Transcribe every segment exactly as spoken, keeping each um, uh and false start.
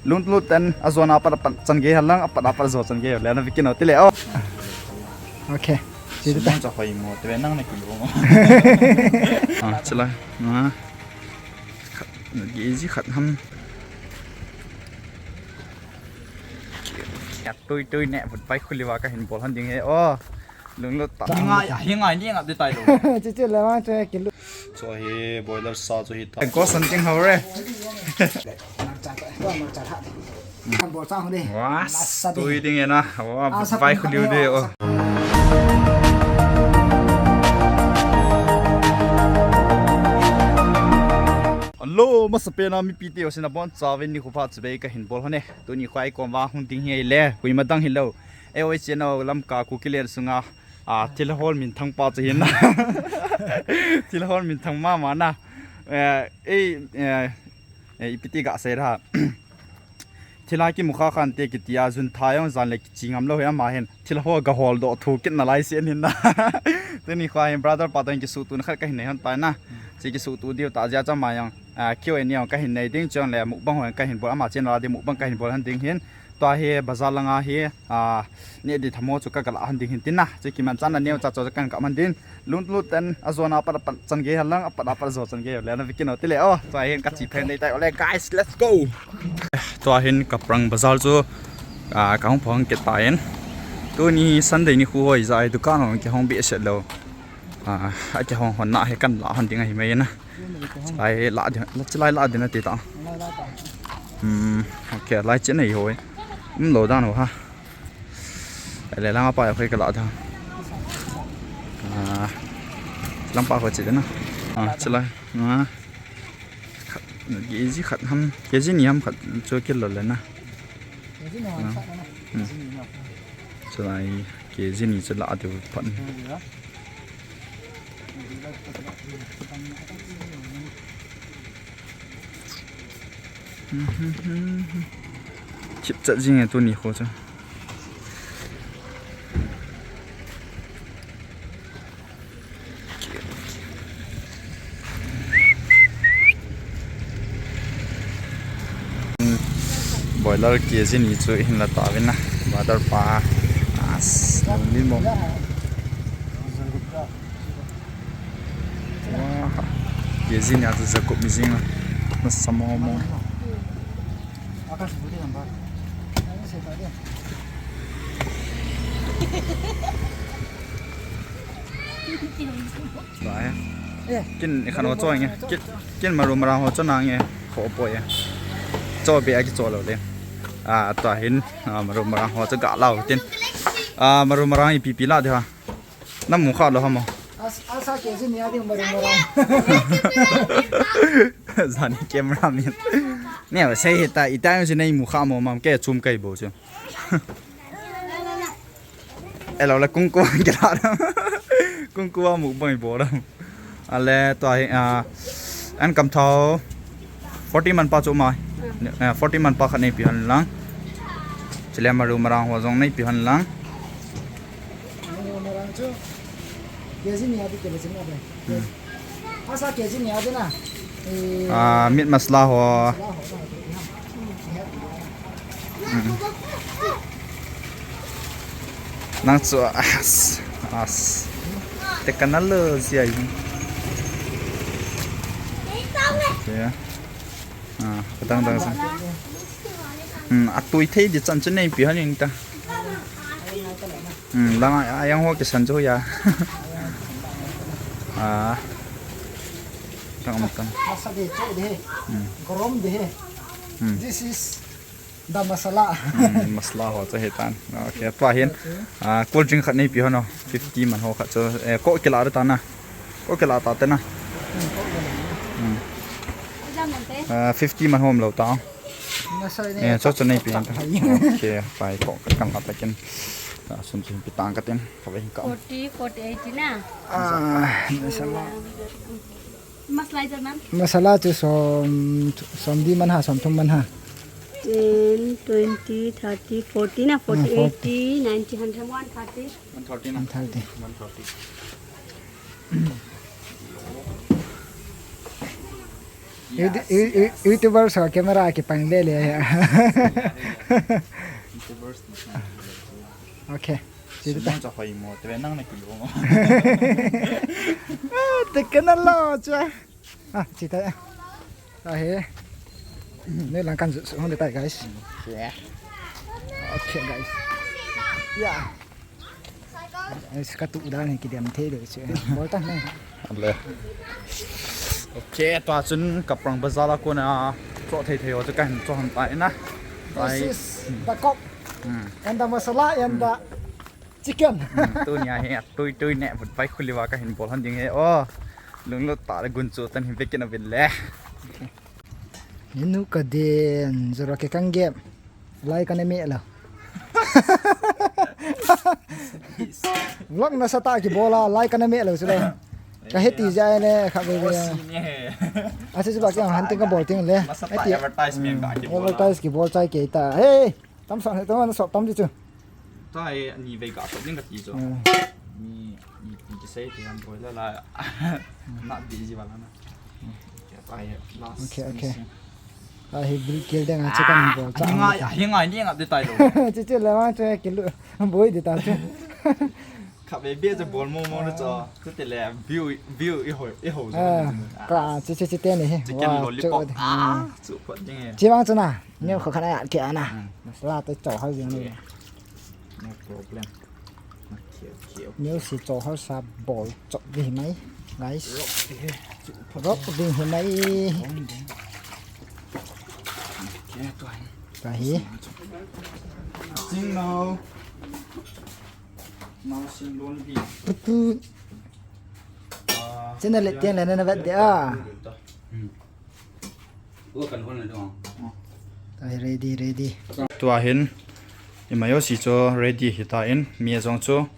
Lunglut ten, ajo na pat apat chan gei halang, apat apat jo chan gei le na bikin o tile o. Okay. Sumon cha hoi mo, te nang na kilo mo. Ah, chala. Ah. Khat, K G khat ham. Ya, tui tui ne, but pai khuli wa ka hin bol han ding he. Oh. Lunglut ta. Hingai, hingai ni ngap de tai lo. Chichi le wang che kilu. Cho hi boiler sa cho hi ta. Ko san ting hau re. Kan bol sang ho de. Wa, tui ding e na. Wa, vai khu liu de o. Hello, masa pe na mipi te o sina bon cha ve ni khu pha chu be ka hin bol ho ne. Tuni khoi kom wa hung ding hi le. Kui ma dang hi lo. E oi che no lam ka ku ki len sunga. A, thilhol min thang pa chu hin na. Thilhol min thang mama na. Eh, eh, eh, eh, ipi ti ga sei ra. Thilha ki mukha khan te ki tia jun tha jong jan le ki chingam lo he ama hin. Thilhol ga hol do thu kit na lai sen hin na. Tuni khoi hin brother pa tang ki su tun khat ka hin nei hon pa na. Chi ki su tu diu ta jia cha ma jong. A, Q and A jong ka hin nei ding chang le mukbang hon ka hin bol ama chen la di mukbang ka hin bol han ding hin. Tua hi bazar langa hi, a, ne di thamo chu ka kala han ding hin tin na. Chu kiman chan na neo cha cho kan ka man din. Lunglut ten, ajo na pat apat chan gei halang, apat apat jo chan gei le na bikin o tile o. Tua hi ka chi phen dei tai o le guys, let's go. Tua hin Kaprang bazar chu, a, ka hung phong ke ta in. Tuni Sunday ni khu hoi jai dukan hong ke hong be se lo. A, a ke hong hon na he kan la han ding ahi mai na. Chilai la din, chilai la din ati ta. Hmm, okay, lai chen nei hoi. Um lo dan ho ha. Le lang apa khoi ka la da. Ah, lang pa ho chi de na. Ah, chilai. Ah. Khat, K G khat ham, K G ni ham khat chu kilo le na. Hmm. Chilai K G ni chu la de phan. Chip chat jing e tuni kho chu. Boiler K G ni chu hin la ta vin na. Brother pa. As, lungli mo. Wah, K G ni a chu Jacob mi jing a. Na samo mo. Tua hi. Kin i khan ho cho nge. Kin, kin maru marang ho cho na nge. Ho po ye. Cho be a ki cho lo le. A, tua hin, a, maru marang ho cho ga lau tin. A, maru marang ipi pi la de ha. Na mu kha lo ha mo. As, asa K G ni a ding maru marang. Jani camera man. Ne, sei hita, ita yung si nei mu kha mo mam ke chum kai bo chu. Elo le kungku kila dam. Kungku a mukbang i bol dam. Ale tua hi, ah, an kam thao forty man pa chu ma. Eh, forty man pa khat nei pi han lang. Chule maru marang ho jong nei pi han lang. Maru marang chu K G ni a di ke le chin a be. Hmm. Asa K G ni a di na. Eh, ah, meat masala ho. Masala ho, ho, ho. Hmm. Nang chu as, as. Te kanal lo si ai. Te ya. Ah, kadang dang sa. Hmm, atui thei di chan chu nei pi han ing ta. Hmm, lang a, a yang ho ke san chu ya. Ah. Tang am tang. Asa de chu de. Hmm. Gorom de. Hmm. This is The masala. Hmm, masala ho chu hitan. Okay, tua hin, ah, cold drink khat nei pi ho no. Fifty man ho khat chu, eh, ko kila ta na. Ko kila ta te na. Hmm. Ah, fifty man ho um lo ta. Eh, cho cho nei pi ta. Okay, pai ko ka kan ta kin. Ah, sum sum pi tang ka tin. Ka ve hin ka. Forty, forty, eighty na. Ah, masala. Masala chu, ma'am? Masala chu som, som di man ha, som thum man ha. Ten, twenty, thirty, forty na, forty, forty. Eighty, ninety, hundred, one thirty. One thirty na. One thirty. One thirty. Yes, YouTube, yes. YouTuber sa camera kipang le le ya. YouTubers ni sa. Okay. Sino sa hoimo, te nang na kilo mo. Ah, te kana lo cha. Ah, chita. Ah, he. Ni lang kan su hong de tai, guys. Yeah. Okay, guys. Yeah. Ai, ka tu dan hi kidem thei de chu. Bol ta ne. Ale. Okay, tua chun Kaprang Bazar a kona cho thei thei ho chu kahin cho hon tai na. This is the coke and the masala and the chicken. Hmm, tunia hi tui tui ne vut vai khuli va kahin bol hon ding he. Oh. Lunglut ta le gunchu tan hin vekin avin le. Inu ka den, zora ke kang gep. Lai ka na me lo. Vlog na sa ta ki bola, lai ka na me lo sila. Ka heti ja ne kha be be. Ase si ba ki hunting ka bol ting le. Masa ta advertisement ka ki bola. Advertise ki bol chai ke ta. Hey, tam sa ne tam na so tam di chu. Ta e ni ve ka so ding ka ti chu. Ni ni ki sei ti han bola la. Na di ji ba la na. Okay, okay. Ahi bil kel deng a chicken bol cha. Hinga, hinga ni nga de tai lo. Chi chi le ma che kilu. Boi de ta che. Kha be be je bol mo mo le cha. Chu te le view view i ho i ho. Ka chi chi chi te ni he. Chicken lollipop. Ah, chu phot ding e. Chi bang chu na. Ni kho khana ya ke ana. Masala te cho ha ji ni. No problem. Okay, okay, okay. Music cho har sa bol chop ding hi mai, guys. Rock ding hi mai. Rock ding hi mai. Okay, to hai. Ka hi. Sing no. Now sing don di. Putu. Channel le tiang le na vet de a. Ready, ready. Tua hin, imayo si cho ready hita in, mi jong cho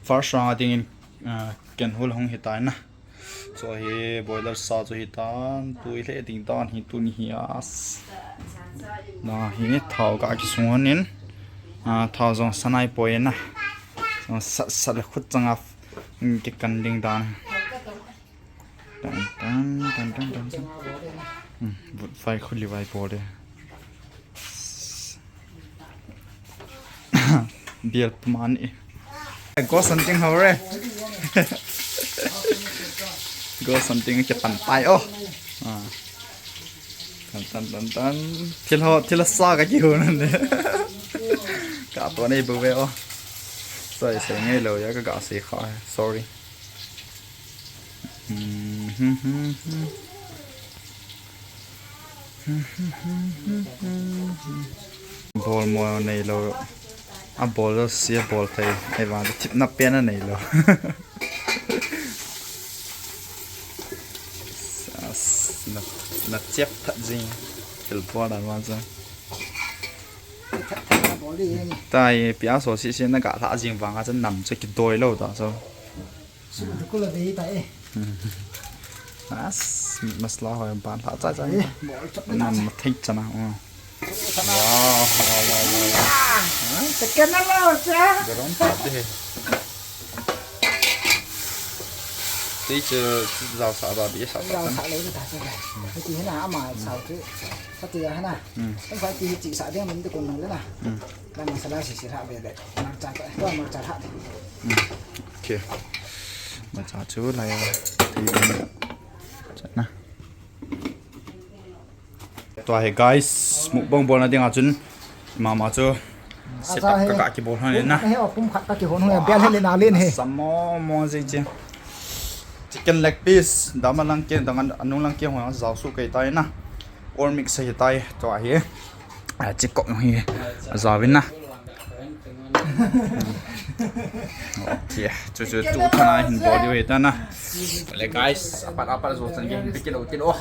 first round a ding in, uh, ken hul hung hita in na. Cho hi boiler sa cho hita, tu i le ding dan hi tu ni hi as. Na hi thao ka ki sung hon in, uh, thao jong sanai poi na. Jong sat sat le khut chang a, ki kan ding dan. Tan, tan, tan, tan, tan, tan. Hmm, vut vai khuli vai bol de. Bial pumani. Go something hore. Go something ke pan tai oh. Ah. Tan, tan, tan, tan. Thil ho, thil sa ka ki ho nan de. Ka to nei bu ve oh. Sai sai ngai lo ya ka ga sai kha. Sorry. Bol mo nei lo. A bol lo si a bol thei. Ei vang thipna pen a nei lo. Sas, na, na chep that jing. Thil bol dan vang chu. Tai pia so si si na ga lha jing vang a chu nam chu kidoi lo ta so. Su du kula ve ta e. As, masala hoi ban lha cha cha. Eh, bol chop na. Nam ma thei cha na. Oh. Wow, wow, wow, wow, wow. Ah, te kana lo cha. Garam ta de. Ti che zao sa ba bi sa ta. Zao sa le ta cha. Ti na ama sa tu. Sa ti ya na. Hmm. Kan fa ti chi sa de min de kon na le na. Hmm. Kan masala si si lha be be. Marcha ta. Ko marcha lha. Hmm. Okay. Marcha chu la ya. Ti na. Cha na. Tua hi guys, mukbang bolna dinga chun mama chu setup ka, ka kibol hon na. He, oh, pum khat ka kihon hon, bel he le na len he. Sa mo mo ji ji. Chicken leg piece, dama lang ke, dang anung lang ke hon jao su kei tai na. All mix hi tai, tua hi. A, chikok hi. Jao vin na. Okay, chu chu tu thana hin bol diu hi ta na. Le guys, apat apat jo chan ke hin pe kilo kilo.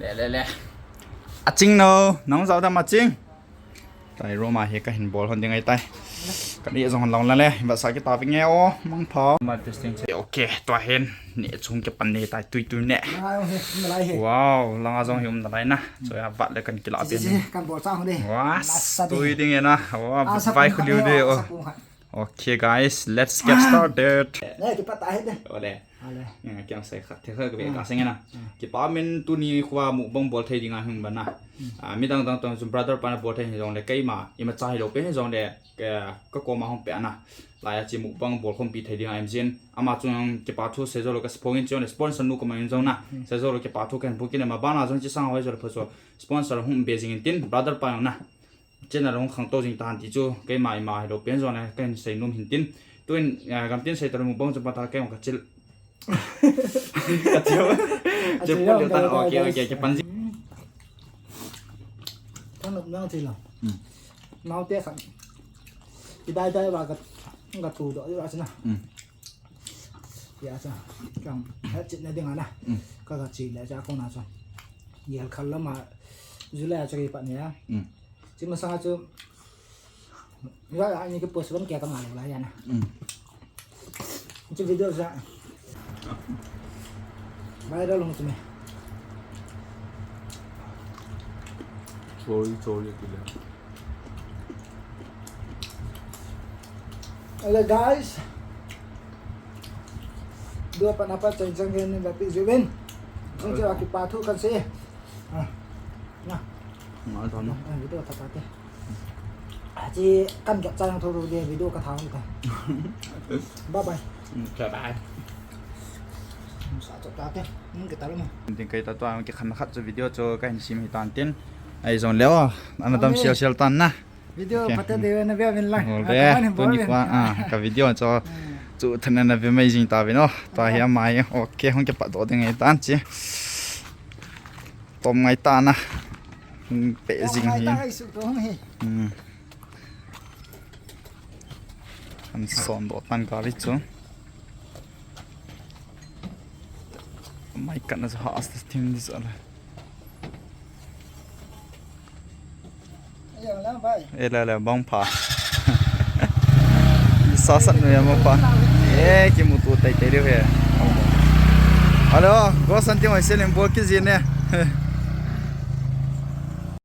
Le le le. A ching no, nang jao da ma ching. Tai roma hi ka hin bol hon ding ai tai. Ka ni jong hon long la le, ba sa ki ta vi nge o, mang pha. Ma testing che. Okay, tua hin. Ni chung ke pan ni tai tui tui ne. Wow, langa jong hi um na lai na. Cho ya vat le kan kila pin. Kan bol cha hon de. Wa, tui ding e na. Wa, vai khu liu de o. Okay guys, let's get started. Ne, ki pat ta he de. Ole. Ale. Kiang sai khat the kha ka be ka seng na. Kipa min tuni khuva mukbang bol thei dinga hung bana. Midang dang tong chu brother pa na bol thei hijongle keima imacha hilou pen hijongle ka koma hung pe ana. Laiya chi mukbang bol khompi thei dinga imjin. Ama chung kipa thu seijou lou ka sponsor in chule sponsor nu koma in jong na. Seijou lou kipa thu ken bukin ama bana jong chi sang hoi jole pho so sponsor hung be jing in tin brother pa na. Channel hung khangtou jing tan ti chu keima ima hilou pen jongle ken sei nom hin tin. Tuin gamtin sei ta mukbang chu pa ta ken ka chil. Ka chil. Chil po le tan okay okay ke pan jing. Kan nop nang thei lo. Nau te khan. Idai dai va ka ka tu do va sina. Ya cha. Kan ha chit na ding ana. Ka ka chi le cha ko na cha. Yel khal lama. July cha ki pa ni ya. Chi masanga chu. Ra ani ke post ban ke ka ngai la ya na. Chi video sa. Viral hung chi me. Sorry, sorry, kile. Hello guys. Dua pa napa chang chang ni ba pi juven. Chang chang ki pa thu kan se. Ah. Na. Ngai thon. Ah, video ta ta te. Ah, chi kan gap chang tho ro de video ka thang ta. Bye bye. Bye bye. Sa cho ta te. Mun ke ta lo ma. Tin kai ta to ang ke khan khat chu video chu ka hin sim hi tan tin. Ai jong leo. Ana dam sial sial tan na. Video pate de na vea vin lang. Ole, tuni khuva, ah, ka video cho chu thana na ve mai jing ta vin o. Ta hi amai, okay, hung ke pa do de ngai tan chi. Tom ngai ta na. Hung pe jing hi. Hmm. An son do tan ka ri chu. Mai kan na ha as thim dis ala. Ela la bang pha. Sa san nu ya ma pa. Eh, kimuto tai tai leu he. Hello, go san ti mai seling bol ki jin ne.